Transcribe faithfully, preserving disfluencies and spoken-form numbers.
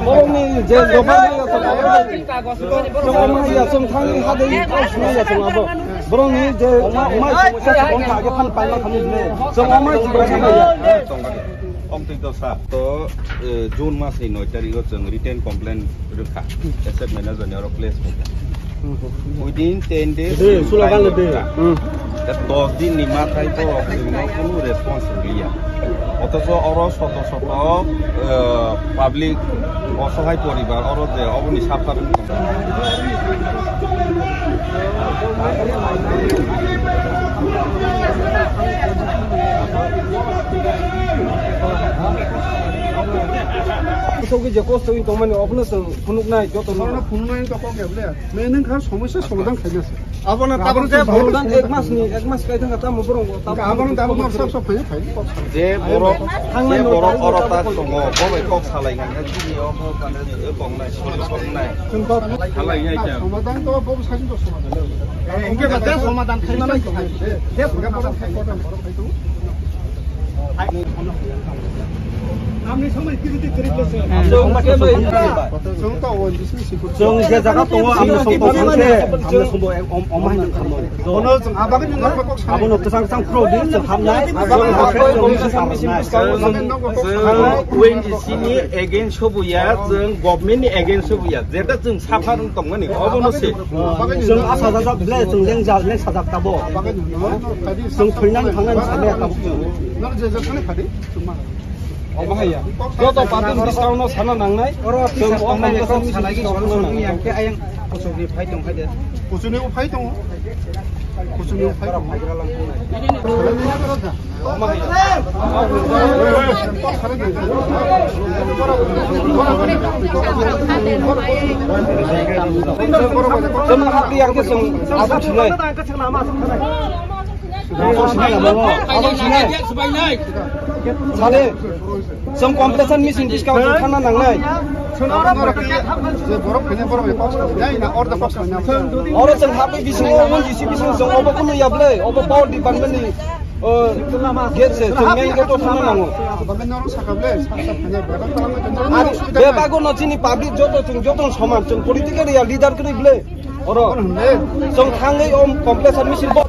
Borokni je dophani ya, chwng thangwi hadwi kok swnai ya chwng abo. Borokni je mai mai chwng kha khe phan paima thangwi hwnwi chwng o mai chwng kha ya. Ongtwi dosa. To, eh, June masni noi tarikh o chwng written complaint rwkha. Asset manager ni oro place rwkha. Within ten days, eh, slogan le de. Hmm. Da dos din ni mathai borok chwngno kunu response rwliya. Othocho oro soto soto, eh, public osohai poribar oro je oboni suffer wng tong. Sogwi je kosto wng tongmani ophano chwng phunuknai joto no. Phunuknai to kok ya ble. Mene kha somosya somadhan khaina se. Abono tabuk je bhul dan ek mas ni, ek mas kai thang tamo borong tamo. Abono tabuk mar sab sab phai phai. Je borok, je borok oro ta tongo, bo bai kok salai nang, chini omo bana kok nai, sori kok nai. Salai nai ta. Somadhan to bo sajin to somadhan. Engke ba je somadhan khai nai khai. Je somadhan khai. Chwng je jaga tongo, ang no songtong thang khe, ang no songbo om, om hai nang khamno. Abono kwchang kwchang khro di, chwng hamnai, chwng hamnai. Chwng O N G C ni against sobuya, chwng government ni against sobuya, jeta chwng suffer wng tongmani, obono se. Chwng asa jajak ble, chwng leng ja, leng sajak tabo. Chwng thoinang thangnani sabe tabo chwng. Omo hai ya. Joto party ni bwskango no sana nangnai. Chwng o compensation ni bwskango no nangnai. Kuchukni bo phai tongo. Kuchukni bo phai tongo. Chwng hapdi yang khe chwng abo thinai. Abo thinai. Sale, chwng compensation meeting bwskango chwng thangna nangnai. Oro chwng hapwi bisingo, O N G C bisingo chwng obo kunu ya ble, obo power department ni, o, gate se, chwng main gate o thangna nango. Ar bebago no chini public joto chwng joto soman, chwng political ya leader kwrwi ble. Oro, chwng thangwi om compensation meeting bo.